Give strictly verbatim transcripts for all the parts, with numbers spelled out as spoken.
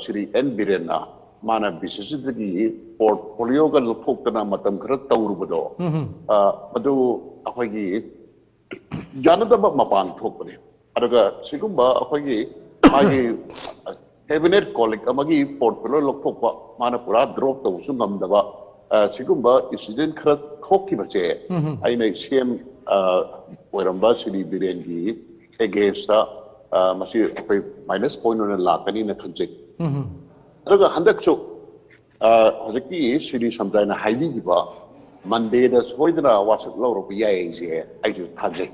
Shri and ꯕꯤꯔꯦꯟꯅ ꯃꯥꯅ B C ꯁꯤꯗꯒꯤ ꯄꯣꯔꯠꯐꯣꯂꯤꯑꯣꯒ ꯂꯧꯊꯣꯛꯇꯅ ꯃꯇꯝ ꯈꯔ ꯇꯧꯔꯨꯕꯗꯣ, ꯑ, ꯃꯗꯨ ꯑꯩꯈꯣꯏꯒꯤ ꯌꯥꯅꯗꯕ ꯃꯄꯥꯟ ꯊꯣꯛꯄꯅꯦ꯫ ꯑꯗꯨꯒ ꯁꯤꯒꯨꯝꯕ ꯑꯩꯈꯣꯏꯒꯤ ꯃꯥꯒꯤ ꯀꯦꯕꯤꯅꯦꯠ ꯀꯣꯂꯤꯛ ꯑꯃꯒꯤ ꯄꯣꯔꯠꯐꯣꯂꯤꯑꯣ ꯂꯧꯊꯣꯛꯄ, ꯃꯥꯅ ꯄꯨꯔꯥ ꯗ꯭ꯔꯣꯞ ꯇꯧꯕꯁꯨ ꯉꯝꯗꯕ, ꯑ, ꯁꯤꯒꯨꯝꯕ ꯏꯟꯁꯤꯗꯦꯟ ꯈꯔ ꯊꯣꯛꯈꯤꯕꯁꯦ ꯑꯩꯅ ꯁꯤ ꯑꯦꯝ ꯑꯣꯏꯔꯝꯕ ꯁ꯭ꯔꯤ ꯕꯤꯔꯦꯟꯒꯤ ꯑꯦꯒꯦꯟꯁꯇ, ꯑ, ꯃꯁꯤ ꯑꯩꯈꯣꯏ ꯃꯥꯏꯅꯁ ꯄꯣꯏꯟ ꯑꯣꯏꯅ ꯂꯥꯛꯀꯅꯤꯅ ꯈꯟꯖꯩ꯫ ꯑꯗꯨꯒ ꯍꯟꯗꯛꯁꯨ, ꯑ, ꯍꯧꯖꯤꯛꯀꯤ ꯁ꯭ꯔꯤ ꯁꯝꯖꯥꯏꯅ ꯍꯥꯏꯕꯤꯈꯤꯕ ꯃꯟꯗꯦꯗ ꯁꯣꯏꯗꯅ ꯋꯥꯁꯛ ꯂꯧꯔꯛꯄ ꯌꯥꯏ ꯍꯥꯏꯁꯦ ꯑꯩꯁꯨ ꯊꯥꯖꯩ꯫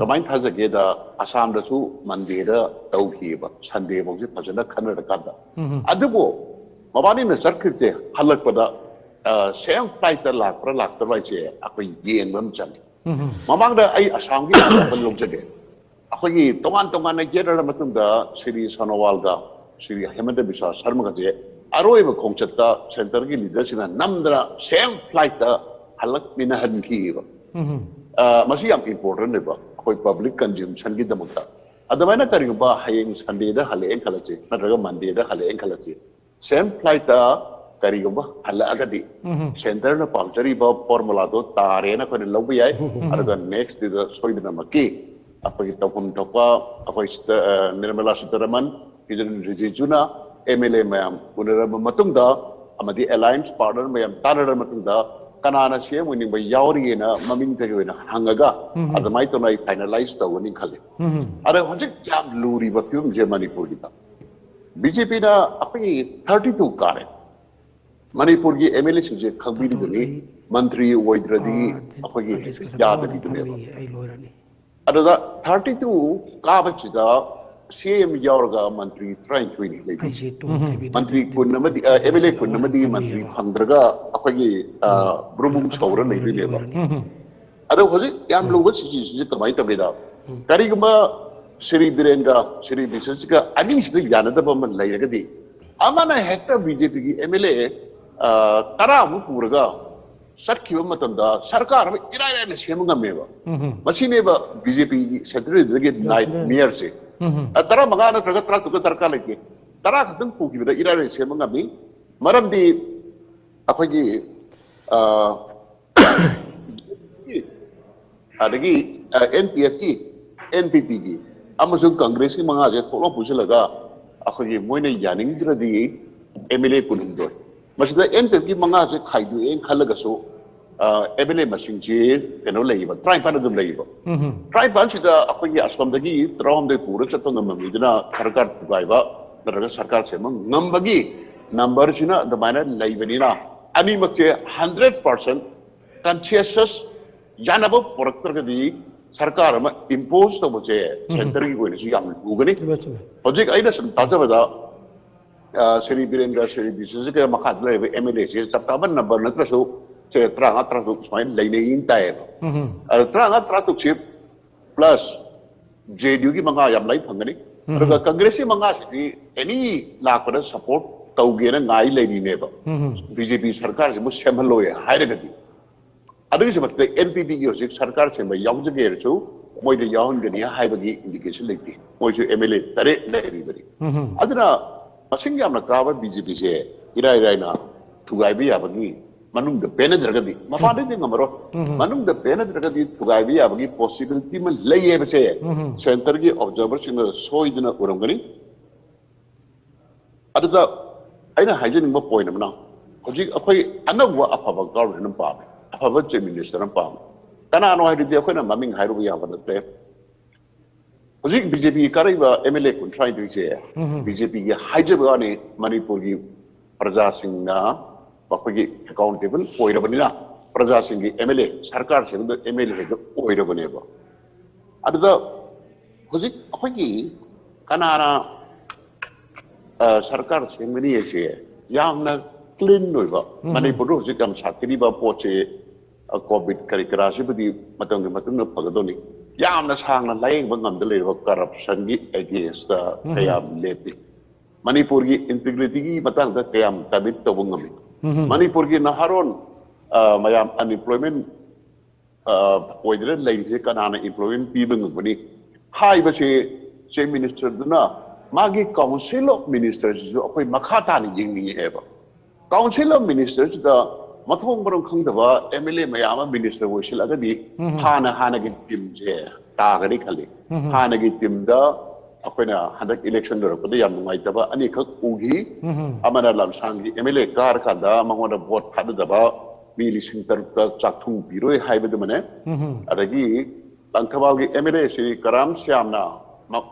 ꯀꯃꯥꯏꯅ ꯊꯥꯖꯒꯦꯗ, ꯑꯁꯥꯝꯗꯁꯨ ꯃꯟꯗꯦꯗ ꯇꯧꯈꯤꯕ, ꯁꯟꯗꯦ ꯐꯥꯎꯁꯦ ꯐꯖꯅ ꯈꯟꯅꯔꯀꯥꯟꯗ꯫ ꯑꯗꯨꯕꯨ ꯃꯕꯥꯅꯤꯅ ꯆꯠꯈ꯭ꯔꯤꯕꯁꯦ ꯍꯜꯂꯛꯄꯗ, ꯑ, ꯁꯦꯝ ꯐ꯭ꯂꯥꯏꯠꯇ ꯂꯥꯛꯄ꯭ꯔꯥ ꯂꯥꯛꯇꯕ꯭ꯔꯥ ꯍꯥꯏꯁꯦ ꯑꯩꯈꯣꯏ ꯌꯦꯡꯕ ꯑꯃ ꯆꯪꯉꯤ꯫ ꯃꯃꯥꯡꯗ ꯑꯩ ꯑꯁꯥꯝꯒꯤ ꯑꯦꯛꯖꯥꯝꯄꯜ ꯂꯧꯖꯒꯦ꯫ ꯑꯩꯈꯣꯏꯒꯤ ꯇꯣꯉꯥꯟ ꯇꯣꯉꯥꯟꯅ ꯌꯦꯠꯅꯔ ꯃꯇꯨꯡꯗ ꯁ꯭ꯔꯤ ꯁꯣꯅꯣꯋꯥꯜꯒ ꯁ꯭ꯔꯤ ꯍꯦꯃꯟꯇ ꯕꯤꯁ꯭ꯋꯥ ꯁꯔꯃꯒꯁꯦ ꯑꯔꯣꯏꯕ ꯈꯣꯡꯆꯠꯇ ꯁꯦꯟꯇꯔꯒꯤ ꯂꯤꯗꯔꯁꯤꯡꯅ ꯅꯝꯗꯅ ꯁꯦꯝ ꯐ꯭ꯂꯥꯏꯠꯇ ꯍꯜꯂꯛꯃꯤꯟꯅꯍꯟꯈꯤꯑꯕ꯫ ꯑ, ꯃꯁꯤ ꯌꯥꯝ ꯏꯝꯄꯣꯔꯇꯦꯟ ꯑꯣꯏꯕ, ꯑꯩꯈꯣꯏ ꯄꯕ꯭ꯂꯤꯛ ꯀꯟꯖꯨꯝꯁꯟꯒꯤꯗꯃꯛꯇ꯫ ꯑꯗꯨꯃꯥꯏꯅ ꯀꯔꯤꯒꯨꯝꯕ ꯍꯌꯦꯡ ꯁꯟꯗꯦꯗ ꯍꯜꯂꯛꯑꯦꯅ ꯈꯜꯂꯁꯤ, ꯅꯠꯇ꯭ꯔꯒ ꯃꯟꯗꯦꯗ ꯍꯜꯂꯛꯑꯦꯅ ꯈꯜꯂꯁꯤ, ꯁꯦꯝ ꯐ꯭ꯂꯥꯏꯠꯇ ꯀꯔꯤꯒꯨꯝꯕ ꯍꯜꯂꯛꯑꯒꯗꯤ ꯁꯦꯟꯇꯔꯅ ꯄꯥꯝꯖꯔꯤꯕ ꯐꯣꯔꯃꯨꯂꯥꯗꯣ ꯇꯥꯔꯦꯅ ꯑꯩꯈꯣꯏꯅ ꯂꯧꯕ ꯌꯥꯏ꯫ ꯑꯗꯨꯒ ꯅꯦꯛꯁ ꯗꯦꯗ ꯁꯣꯏꯗꯅꯃꯛꯀꯤ ꯑꯩꯈꯣꯏꯒꯤ ꯇꯧꯐꯝ ꯊꯣꯛꯄ, ꯑꯩꯈꯣꯏ ꯁꯤꯗ, ꯑ, ꯅꯤꯔꯃꯂꯥ ꯁꯤꯇꯥꯔꯥꯃꯟ, ꯀꯤꯔꯟ ꯔꯤꯖꯤꯖꯨꯅ, ꯑꯦꯝ ꯑꯦꯜ ꯑꯦ ꯃꯌꯥꯝ ꯎꯅꯔꯕ ꯃꯇꯨꯡꯗ ꯑꯃꯗꯤ ꯑꯦꯂꯥꯏꯟꯁ ꯄꯥꯔꯠꯅꯔ ꯃꯌꯥꯝ ꯇꯥꯟꯅꯔꯕ ꯃꯇꯨꯡꯗ ꯀꯅꯥꯅ ꯁꯤ ꯑꯦꯝ ꯑꯣꯏꯅꯤꯡꯕ ꯌꯥꯎꯔꯤꯒꯦꯅ ꯃꯃꯤꯡꯗꯒꯤ ꯑꯣꯏꯅ ꯍꯪꯉꯒ ꯑꯗꯨꯃꯥꯏꯅ ꯇꯧꯅ ꯑꯩ ꯐꯥꯏꯅꯦꯂꯥꯏꯁ ꯇꯧꯒꯅꯤ ꯈꯜꯂꯤ꯫ ꯑꯗ ꯍꯧꯖꯤꯛ ꯌꯥꯝ ꯂꯨꯔꯤꯕ ꯐꯤꯕꯝꯁꯦ ꯃꯅꯤꯄꯨꯔꯒꯤꯗ ꯕꯤ ꯖꯦ ꯄꯤꯅ ꯑꯩꯈꯣꯏꯒꯤ ꯊꯥꯔꯇꯤ ꯇꯨ ꯀꯥꯔꯦ꯫ ꯃꯅꯤꯄꯨꯔꯒꯤ ꯑꯦꯝ ꯑꯦꯜ ꯑꯦꯁꯤꯡꯁꯦ ꯈꯪꯕꯤꯔꯤꯕꯅꯤ, ꯃꯟꯇ꯭ꯔꯤ ꯑꯣꯏꯗ꯭ꯔꯗꯤ ꯑꯩꯈꯣꯏꯒꯤ ꯌꯥꯗꯕꯤꯗꯨꯅꯦꯕ꯫ ꯑꯗꯨꯗ ꯊꯥꯔꯇꯤ ꯇꯨ ꯀꯥꯕꯁꯤꯗ ꯁꯤ ꯑꯦꯝ ꯌꯥꯎꯔꯒ ꯃꯟꯇ꯭ꯔꯤ ꯇꯔꯥꯅꯤꯊꯣꯏꯅꯤ ꯂꯩꯕ꯫ ꯃꯟꯇ꯭ꯔꯤ ꯀꯨꯟ ꯑꯃꯗꯤ, ꯑꯦꯝ ꯑꯦꯜ ꯑꯦ ꯀꯨꯟ ꯑꯃꯗꯤ ꯃꯟꯇ꯭ꯔꯤ ꯐꯪꯗ꯭ꯔꯒ ꯑꯩꯈꯣꯏꯒꯤ, ꯑ, ꯕ꯭ꯔꯨꯝ ꯕ꯭ꯔꯨꯝ ꯁꯧꯔ ꯂꯩꯗꯣꯏꯅꯦꯕ꯫ ꯑꯗꯣ ꯍꯧꯖꯤꯛ ꯌꯥꯝ ꯂꯨꯕ ꯁꯤꯆꯨꯋꯦꯁꯟꯁꯦ ꯀꯃꯥꯏꯅ ꯇꯧꯒꯦꯗ, ꯀꯔꯤꯒꯨꯝꯕ ꯁ꯭ꯔꯤ ꯕꯤꯔꯦꯟꯒ ꯁ꯭ꯔꯤ ꯕꯤꯁꯦꯁꯒ ꯑꯅꯤꯁꯤꯗ ꯌꯥꯅꯗꯕ ꯑꯃ ꯂꯩꯔꯒꯗꯤ, ꯑꯃꯅ ꯍꯦꯛꯇ ꯕꯤ ꯖꯦ ꯄꯤꯒꯤ ꯑꯦꯝ ꯑꯦꯜ ꯑꯦ, ꯑ, ꯇꯔꯥꯃꯨꯛ ꯄꯨꯔꯒ ꯆꯠꯈꯤꯕ ꯃꯇꯝꯗ ꯁꯔꯀꯥꯔ ꯑꯃ ꯏꯔꯥꯏ ꯂꯥꯏꯅ ꯁꯦꯝꯕ ꯉꯝꯃꯦꯕ꯫ ꯃꯁꯤꯅꯦꯕ ꯕꯤ ꯖꯦ ꯄꯤꯒꯤ ꯁꯦꯟꯇ꯭ꯔꯦꯜꯗꯒꯤ ꯅꯥꯏꯠ ꯃꯤꯌꯔꯁꯦ꯫ ꯑ, ꯇꯔꯥꯃꯉꯥ ꯅꯠꯇ꯭ꯔꯒ ꯇꯔꯥꯇꯔꯨꯛꯇ ꯗꯔꯀꯥꯔ ꯂꯩꯇꯦ꯫ ꯇꯔꯥ ꯈꯛꯇꯪ ꯄꯨꯈꯤꯕꯗ ꯏꯔꯥꯏ ꯂꯥꯏꯅ ꯁꯦꯝꯕ ꯉꯝꯃꯤ꯫ ꯃꯔꯝꯗꯤ ꯑꯩꯈꯣꯏꯒꯤ, ꯑ, ꯑꯗꯒꯤ ꯑꯦꯟ ꯄꯤ ꯑꯦꯐꯀꯤ, ꯑꯦꯟ ꯄꯤ ꯄꯤꯒꯤ ꯑꯃꯁꯨꯡ ꯀꯪꯒ꯭ꯔꯦꯁꯀꯤ ꯃꯉꯥꯁꯦ ꯊꯣꯛꯂꯥꯎ ꯄꯨꯁꯤꯜꯂꯒ ꯑꯩꯈꯣꯏꯒꯤ ꯃꯣꯏꯅ ꯌꯥꯅꯤꯡꯗ꯭ꯔꯗꯤ ꯑꯦꯝ ꯑꯦꯜ ꯑꯦ ꯀꯨꯟꯍꯨꯝꯗꯣꯏ, ꯃꯁꯤꯗ ꯑꯦꯟ ꯄꯤ ꯑꯦꯐꯀꯤ ꯃꯉꯥꯁꯦ ꯈꯥꯏꯗꯣꯛꯑꯦꯅ ꯈꯜꯂꯒꯁꯨ, ꯑꯦꯝ ꯑꯦꯜ ꯑꯦ ꯃꯁꯤꯡꯁꯤ ꯀꯩꯅꯣ ꯂꯩꯌꯦꯕ, ꯇꯔꯥꯅꯤꯄꯥꯟ ꯑꯗꯨꯝ ꯂꯩꯌꯦꯕ꯫ ꯇꯔꯥꯅꯤꯄꯥꯟꯁꯤꯗ ꯑꯩꯈꯣꯏꯒꯤ ꯑꯁꯣꯝꯗꯒꯤ ꯇꯔꯥꯍꯨꯝꯗꯣꯏ ꯄꯨꯔ ꯆꯠꯄ ꯉꯝꯕ ꯃꯤꯗꯨꯅ ꯁꯔꯀꯥꯔ ꯊꯨꯒꯥꯏꯕ ꯅꯠꯇ꯭ꯔꯒ ꯁꯔꯀꯥꯔ ꯁꯦꯝꯕ ꯉꯝꯕꯒꯤ ꯅꯝꯕꯔꯁꯤꯅ ꯑꯗꯨꯃꯥꯏꯅ ꯂꯩꯕꯅꯤꯅ, ꯑꯅꯤꯃꯛꯁꯦ ꯍꯟꯗ꯭ꯔꯦꯠ ꯄꯥꯔꯁꯦꯟ ꯀꯟꯁꯦꯟꯁꯁ ꯌꯥꯅꯕ ꯄꯨꯔꯛꯇ꯭ꯔꯒꯗꯤ ꯁꯔꯀꯥꯔ ꯑꯃ ꯏꯝꯄꯣꯁ ꯇꯧꯕꯁꯦ ꯁꯦꯟꯇꯔꯒꯤ ꯑꯣꯏꯅꯁꯨ ꯌꯥꯝ ꯂꯨꯒꯅꯤ꯫ ꯆꯨꯝꯃꯦ, ꯆꯨꯝꯃꯦ꯫ ꯍꯧꯖꯤꯛ ꯑꯩꯅ ꯁꯨꯝ ꯇꯥꯖꯕꯗ, ꯑ, ꯁ꯭ꯔꯤ ꯕꯤꯔꯦꯟꯗ꯭ꯔ, ꯁ꯭ꯔꯤ ꯕꯤꯁꯦꯟꯁꯀꯤ ꯃꯈꯥꯗ ꯂꯩꯔꯤꯕ ꯑꯦꯝ ꯑꯦꯜ ꯑꯦꯁꯦ ꯆꯞ ꯆꯥꯕ ꯅꯝꯕꯔ ꯅꯠꯇ꯭ꯔꯁꯨ ꯁꯦ ꯇꯔꯥꯃꯉꯥ ꯇꯔꯥꯇꯔꯨꯛ ꯁꯨꯃꯥꯏꯅ ꯂꯩꯅꯩꯅ ꯇꯥꯏꯌꯦꯕ꯫ ꯑꯗ ꯇꯔꯥꯃꯉꯥ ꯇꯔꯥꯇꯔꯨꯛꯁꯤ ꯄ꯭ꯂꯁ ꯖꯦ ꯗꯤ ꯌꯨꯒꯤ ꯃꯉꯥ ꯌꯥꯝ ꯂꯥꯏ ꯐꯪꯒꯅꯤ꯫ ꯑꯗꯨꯒ ꯀꯪꯒ꯭ꯔꯦꯁꯀꯤ ꯃꯉꯥꯁꯤꯗꯤ ꯑꯦꯅꯤ ꯂꯥꯛꯄꯗ ꯁꯄꯣꯔꯠ ꯇꯧꯒꯦꯅ ꯉꯥꯏ ꯂꯩꯔꯤꯅꯦꯕ꯫ ꯕꯤ ꯖꯦ ꯄꯤ ꯁꯔꯀꯥꯔꯁꯤꯕꯨ ꯁꯦꯝꯍꯜꯂꯣꯏ ꯍꯥꯏꯔꯒꯗꯤ꯫ ꯑꯗꯨꯒꯤꯁꯨ ꯃꯊꯛꯇ ꯑꯦꯟ ꯄꯤ ꯄꯤꯒꯤ ꯍꯧꯖꯤꯛ ꯁꯔꯀꯥꯔ ꯁꯦꯝꯕ ꯌꯥꯎꯖꯒꯦ ꯍꯥꯏꯔꯁꯨ ꯃꯣꯏꯗ ꯌꯥꯎꯍꯟꯒꯅꯤ ꯍꯥꯏꯕꯒꯤ ꯏꯟꯗꯤꯀꯦꯁꯟ ꯂꯩꯇꯦ꯫ ꯃꯣꯏꯁꯨ ꯑꯦꯝ ꯑꯦꯜ ꯑꯦ ꯇꯔꯦꯠ ꯂꯩꯔꯤꯕꯅꯤ꯫ ꯑꯗꯨꯅ ꯃꯁꯤꯡ ꯌꯥꯝꯅ ꯀꯥꯕ ꯕꯤ ꯖꯦ ꯄꯤꯁꯦ ꯏꯔꯥꯏ ꯏꯔꯥꯏꯅ ꯊꯨꯒꯥꯏꯕ ꯌꯥꯕꯒꯤ ꯃꯅꯨꯡꯗ ꯄꯦꯟꯅꯗ꯭ꯔꯒꯗꯤ, ꯃꯄꯥꯟꯗꯩꯗꯤ ꯉꯝꯃꯔꯣꯏ, ꯃꯅꯨꯡꯗ ꯄꯦꯟꯅꯗ꯭ꯔꯒꯗꯤ ꯊꯨꯒꯥꯏꯕ ꯌꯥꯕꯒꯤ ꯄꯣꯁꯤꯕꯤꯂꯤꯇꯤ ꯑꯃ ꯂꯩꯌꯦꯕꯁꯦ ꯁꯦꯟꯇꯔꯒꯤ ꯑꯣꯕꯖꯥꯔꯚꯔꯁꯤꯡꯅ ꯁꯣꯏꯗꯅ ꯎꯔꯝꯒꯅꯤ꯫ ꯑꯗꯨꯗ ꯑꯩꯅ ꯍꯥꯏꯖꯅꯤꯡꯕ ꯄꯣꯏꯟ ꯑꯃꯅ, ꯍꯧꯖꯤꯛ ꯑꯩꯈꯣꯏ ꯑꯅꯧꯕ ꯑꯐꯕ ꯒꯚꯔꯅꯃꯦꯟꯠ ꯑꯃ ꯄꯥꯝꯃꯦ, ꯑꯐꯕ ꯆꯤꯐ ꯃꯤꯅꯤꯁꯇꯔ ꯑꯃ ꯄꯥꯝꯃꯦ꯫ ꯀꯅꯥꯅꯣ ꯍꯥꯏꯔꯗꯤ ꯑꯩꯈꯣꯏꯅ ꯃꯃꯤꯡ ꯍꯥꯏꯔꯨꯕ ꯌꯥꯕ ꯅꯠꯇ꯭ꯔꯦ꯫ ꯍꯧꯖꯤꯛ ꯕꯤ ꯖꯦ ꯄꯤ ꯀꯥꯔꯛꯏꯕ ꯑꯦꯝ ꯑꯦꯜ ꯑꯦ ꯀꯨꯟꯊ꯭ꯔꯥꯅꯤꯊꯣꯏꯁꯦ ꯕꯤ ꯖꯦ ꯄꯤꯒꯤ ꯍꯥꯏꯖꯕ ꯋꯥꯅꯤ, ꯃꯅꯤꯄꯨꯔꯒꯤ ꯄ꯭ꯔꯖꯥꯁꯤꯡꯅ ꯃꯈꯣꯏꯒꯤ ꯑꯦꯀꯥꯎꯟꯇꯦꯕꯜ ꯑꯣꯏꯔꯕꯅꯤꯅ, ꯄ꯭ꯔꯖꯥꯁꯤꯡꯒꯤ ꯑꯦꯝ ꯑꯦꯜ ꯑꯦ, ꯁꯔꯀꯥꯔ ꯁꯦꯝꯕꯗ ꯑꯦꯝ ꯑꯦꯜ ꯑꯦ ꯍꯦꯛꯇ ꯑꯣꯏꯔꯕꯅꯦꯕ꯫ ꯑꯗꯨꯗ ꯍꯧꯖꯤꯛ ꯑꯩꯈꯣꯏꯒꯤ ꯀꯅꯥꯅ, ꯑ, ꯁꯔꯀꯥꯔ ꯁꯦꯝꯒꯅꯤ ꯍꯥꯏꯁꯦ ꯌꯥꯝꯅ ꯀ꯭ꯂꯤꯟ ꯑꯣꯏꯕ, ꯃꯅꯤꯄꯨꯔꯗ ꯍꯧꯖꯤꯛ ꯌꯥꯝ ꯁꯥꯊꯤꯔꯤꯕ ꯄꯣꯠꯁꯦ, ꯑ, ꯀꯣꯚꯤꯗ ꯀꯔꯤ ꯀꯔꯥꯁꯤꯕꯨꯗꯤ ꯃꯇꯝꯒꯤ ꯃꯇꯨꯡꯗ ꯐꯒꯗꯧꯅꯤ꯫ ꯌꯥꯝꯅ ꯁꯥꯡꯅ ꯂꯥꯌꯦꯡꯕ ꯉꯝꯗ ꯂꯩꯔꯕ ꯀꯔꯞꯁꯟꯒꯤ ꯑꯦꯒꯦꯟꯁꯇ ꯀꯌꯥꯝ ꯂꯦꯞꯄꯤ? ꯃꯅꯤꯄꯨꯔꯒꯤ ꯏꯟꯇꯤꯒ꯭ꯔꯤꯇꯤꯒꯤ ꯃꯇꯥꯡꯗ ꯀꯌꯥꯝ ꯀꯃꯤꯠ ꯇꯧꯕ ꯉꯝꯃꯤ? ꯃꯅꯤꯄꯨꯔꯒꯤ ꯅꯍꯥꯔꯣꯟ, ꯑ, ꯃꯌꯥꯝ ꯑꯟꯏꯝꯄ꯭ꯂꯣꯏꯃꯦꯟ, ꯑ, ꯑꯣꯏꯗꯅ ꯂꯩꯔꯤꯁꯦ ꯀꯅꯥꯅ ꯏꯝꯄ꯭ꯂꯣꯏꯃꯦꯟ ꯄꯤꯕ ꯉꯝꯒꯅꯤ ꯍꯥꯏꯕꯁꯦ ꯆꯤꯐ ꯃꯤꯅꯤꯁꯇꯔꯗꯨꯅ ꯃꯥꯒꯤ Council of Ministerꯁꯤꯁꯨ ꯑꯩꯈꯣꯏ ꯃꯈꯥ ꯇꯥꯅ ꯌꯦꯡꯅꯤꯡꯉꯦꯕ꯫ Council of Ministerꯁꯤꯗ ꯃꯊꯣꯡ ꯃꯔꯝ ꯈꯪꯗꯕ M L A ꯃꯌꯥꯝ ꯑꯃ minister ꯑꯣꯏꯁꯤꯜꯂꯒꯗꯤ ꯍꯥꯟꯅ ꯍꯥꯟꯅꯒꯤ teamꯁꯦ ꯇꯥꯒꯅꯤ ꯈꯜꯂꯤ꯫ ꯍꯥꯟꯅꯒꯤ teamꯗ ꯑꯩꯈꯣꯏꯅ ꯍꯟꯗꯛ election ꯂꯣꯏꯔꯛꯄꯗ ꯌꯥꯝ ꯅꯨꯡꯉꯥꯏꯇꯕ ꯑꯅꯤꯈꯛ ꯎꯈꯤ꯫ ꯑꯃꯅ ꯂꯝꯁꯥꯡꯒꯤ M L A ꯀꯥꯔꯀꯥꯟꯗ ꯃꯉꯣꯟꯗ vote ꯊꯥꯗꯗꯕ ꯃꯤ ꯂꯤꯁꯤꯡ ꯇꯔꯨꯛꯇ ꯆꯥꯛꯊꯨꯡ ꯄꯤꯔꯣꯏ ꯍꯥꯏꯕꯗꯨꯃꯅꯦ꯫ ꯑꯗꯒꯤ ꯂꯪꯊꯕꯥꯜꯒꯤ M L A ꯁꯤ ꯀꯔꯥꯝ ꯁ꯭ꯌꯥꯝꯅ ꯃ-,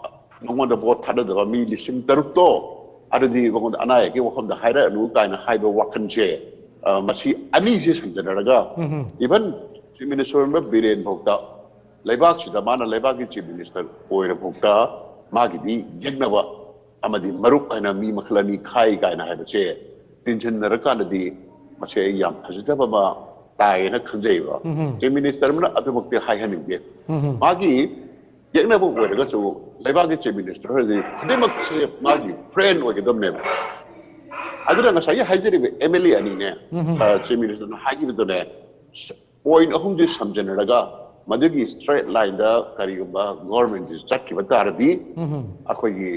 ꯃꯉꯣꯟꯗ vote ꯊꯥꯗꯗꯕ ꯃꯤ ꯂꯤꯁꯤꯡ ꯇꯔꯨꯛꯇꯣ ꯑꯗꯨꯗꯤ ꯃꯉꯣꯟꯗ ꯑꯅꯥ ꯑꯌꯦꯛꯀꯤ ꯋꯥꯐꯝꯗ ꯍꯥꯏꯔꯛꯑꯅꯨ ꯀꯥꯏꯅ ꯍꯥꯏꯕ ꯋꯥꯈꯜꯁꯦ, ꯑ, ꯃꯁꯤ ꯑꯅꯤꯁꯦ ꯁꯝꯖꯟꯅꯔꯒ even Chief Minister ꯑꯣꯏꯔꯝꯕ ꯕꯤꯔꯦꯟ ꯐꯥꯎꯗ ꯂꯩꯕꯥꯛꯁꯤꯗ ꯃꯥꯅ ꯂꯩꯕꯥꯛꯀꯤ Chief Minister ꯑꯣꯏꯔꯐꯥꯎꯗ ꯃꯥꯒꯤꯗꯤ ꯌꯦꯛꯅꯕ ꯑꯃꯗꯤ ꯃꯔꯨꯞ ꯍꯥꯏꯅ ꯃꯤ ꯃꯈꯜ ꯑꯅꯤ ꯈꯥꯏ ꯀꯥꯏꯅ ꯍꯥꯏꯕꯁꯦ ꯇꯤꯟꯁꯤꯟꯅꯔꯀꯥꯟꯗꯗꯤ ꯃꯁꯤ ꯑꯩ ꯌꯥꯝ ꯐꯖꯗꯕ ꯑꯃ ꯇꯥꯏꯌꯦꯅ ꯈꯟꯖꯩꯕ꯫ Chief Minister ꯑꯃꯅ ꯑꯗꯨꯃꯛꯇꯤ ꯍꯥꯏꯍꯟꯅꯤꯡꯗꯦ꯫ ꯃꯥꯒꯤ ꯌꯦꯛꯅꯕ ꯑꯣꯏꯔꯒꯁꯨ ꯂꯩꯕꯥꯛꯀꯤ Chief Minister ꯍꯥꯏꯗꯤ ꯈꯨꯗꯤꯡꯃꯛꯁꯦ ꯃꯥꯒꯤ friend ꯑꯣꯏꯒꯗꯕꯅꯦꯕ꯫ ꯑꯗꯨꯅ ꯉꯁꯥꯏꯒꯤ ꯍꯥꯏꯖꯔꯤꯕ M L A ꯑꯅꯤꯅꯦ, ꯑ, Chief Ministerꯅ ꯍꯥꯏꯈꯤꯕꯗꯨꯅꯦ, point ꯑꯍꯨꯝꯁꯦ ꯁꯝꯖꯟꯅꯔꯒ ꯃꯗꯨꯒꯤ straight lineꯗ ꯀꯔꯤꯒꯨꯝꯕ governmentꯁꯤ ꯆꯠꯈꯤꯕ ꯇꯥꯔꯗꯤ ꯑꯩꯈꯣꯏꯒꯤ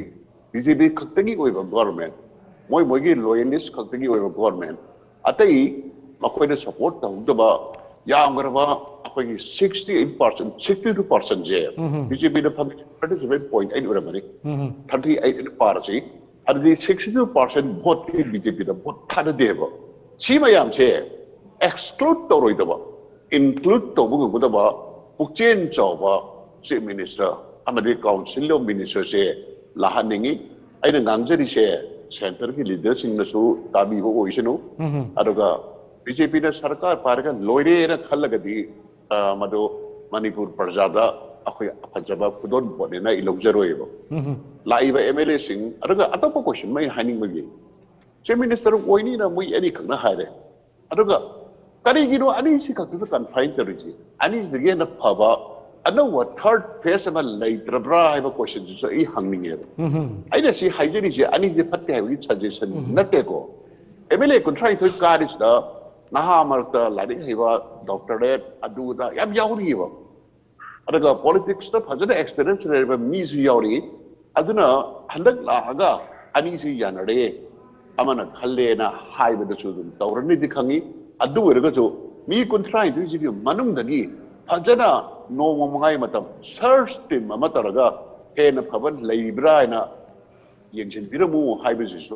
B J P ꯈꯛꯇꯒꯤ ꯑꯣꯏꯕ government, ꯃꯣꯏ ꯃꯣꯏꯒꯤ loyalist ꯈꯛꯇꯒꯤ ꯑꯣꯏꯕ government, ꯑꯇꯩ ꯃꯈꯣꯏꯅ support ꯇꯧꯍꯧꯗꯕ ꯌꯥꯝꯈ꯭ꯔꯕ ꯑꯩꯈꯣꯏꯒꯤ sixty eight percent, sixty two percentꯁꯦ B J Pꯗ ꯐꯪꯉꯤ thirty seven point eight ꯑꯣꯏꯔꯝꯃꯅꯤ, thirty eight ꯄꯥꯔꯁꯤ꯫ ꯑꯗꯨꯗꯤ sixty two percent voteꯇꯤ B J Pꯗ vote ꯊꯥꯗꯗꯦꯕ꯫ ꯁꯤ ꯃꯌꯥꯝꯁꯦ exclude ꯇꯧꯔꯣꯏꯗꯕ, include ꯇꯧꯕ ꯉꯝꯒꯗꯕ ꯄꯨꯛꯆꯦꯜ ꯆꯥꯎꯕ Chief Minister ꯑꯃꯗꯤ Council of Ministerꯁꯦ ꯂꯥꯛꯍꯟꯅꯤꯡꯉꯤ꯫ ꯑꯩꯅ ꯉꯥꯡꯖꯔꯤꯁꯦ centreꯒꯤ leaderꯁꯤꯡꯅꯁꯨ ꯇꯥꯕꯤꯕ ꯑꯣꯏꯁꯅꯨ꯫ ꯑꯗꯨꯒ B J Pꯅ ꯁꯔꯀꯥꯔ ꯄꯥꯏꯔꯒ ꯂꯣꯏꯔꯦꯅ ꯈꯜꯂꯒꯗꯤ, ꯑ, ꯃꯗꯨ ꯃꯅꯤꯄꯨꯔ ꯄ꯭ꯔꯖꯥꯗ ꯑꯩꯈꯣꯏ ꯐꯖꯕ ꯈꯨꯗꯣꯜ ꯄꯣꯠꯅꯦꯅ ꯑꯩ ꯂꯧꯖꯔꯣꯏꯕ꯫ ꯂꯥꯛꯏꯕ M L Aꯁꯤꯡ, ꯑꯗꯨꯒ ꯑꯇꯣꯞꯄ question ꯑꯃ ꯑꯩ ꯍꯥꯏꯅꯤꯡꯕꯒꯤ, Chief Minister ꯑꯣꯏꯅꯤꯅ ꯃꯣꯏ ꯑꯅꯤꯈꯛꯅ ꯍꯥꯏꯔꯦ꯫ ꯑꯗꯨꯒ ꯀꯔꯤꯒꯤꯅꯣ ꯑꯅꯤꯁꯤ ꯈꯛꯇꯗ confine ꯇꯧꯔꯤꯁꯤ? ꯑꯅꯤꯁꯤꯗꯒꯤ ꯍꯦꯟꯅ ꯐꯕ ꯑꯅꯧꯕ third phase ꯑꯃ ꯂꯩꯇ꯭ꯔꯕ꯭ꯔꯥ ꯍꯥꯏꯕ questionꯁꯤꯁꯨ ꯑꯩ ꯍꯪꯅꯤꯡꯉꯦꯕ꯫ ꯑꯩꯅ ꯁꯤ ꯍꯥꯏꯖꯔꯤꯁꯦ ꯑꯅꯤꯁꯦ ꯐꯠꯇꯦ ꯍꯥꯏꯕꯒꯤ suggestion ꯅꯠꯇꯦꯀꯣ꯫ M L A ꯀꯨꯟꯊ꯭ꯔꯥ ꯅꯤꯊꯣꯏ ꯀꯥꯔꯤꯁꯤꯗ ꯅꯍꯥ ꯃꯔꯛꯇ ꯂꯥꯏꯔꯤꯛ ꯍꯩꯕ, doctorate, ꯑꯗꯨꯗ ꯌꯥꯝ ꯌꯥꯎꯔꯤꯑꯕ꯫ ꯑꯗꯨꯒ politicsꯇ ꯐꯖꯅ experience ꯂꯩꯔꯕ ꯃꯤꯁꯨ ꯌꯥꯎꯔꯤ꯫ ꯑꯗꯨꯅ ꯍꯟꯗꯛ ꯂꯥꯛꯑꯒ ꯑꯅꯤꯁꯤ ꯌꯥꯅꯔꯦ, ꯑꯃꯅ ꯈꯜꯂꯦꯅ ꯍꯥꯏꯕꯗꯁꯨ ꯑꯗꯨꯝ ꯇꯧꯔꯅꯤꯗꯤ ꯈꯪꯉꯤ꯫ ꯑꯗꯨ ꯑꯣꯏꯔꯒꯁꯨ ꯃꯤ ꯀꯨꯟꯊ꯭ꯔꯥ ꯅꯤꯊꯣꯏꯁꯤꯒꯤ ꯃꯅꯨꯡꯗꯒꯤ ꯐꯖꯅ ꯅꯣꯡꯃ ꯃꯉꯥꯒꯤ ꯃꯇꯝ search team ꯑꯃ ꯇꯧꯔꯒ ꯍꯦꯟꯅ ꯐꯕ ꯂꯩꯕ꯭ꯔꯥ ꯍꯥꯏꯅ ꯌꯦꯡꯁꯤꯟꯕꯤꯔꯝꯃꯨ ꯍꯥꯏꯕꯁꯤꯁꯨ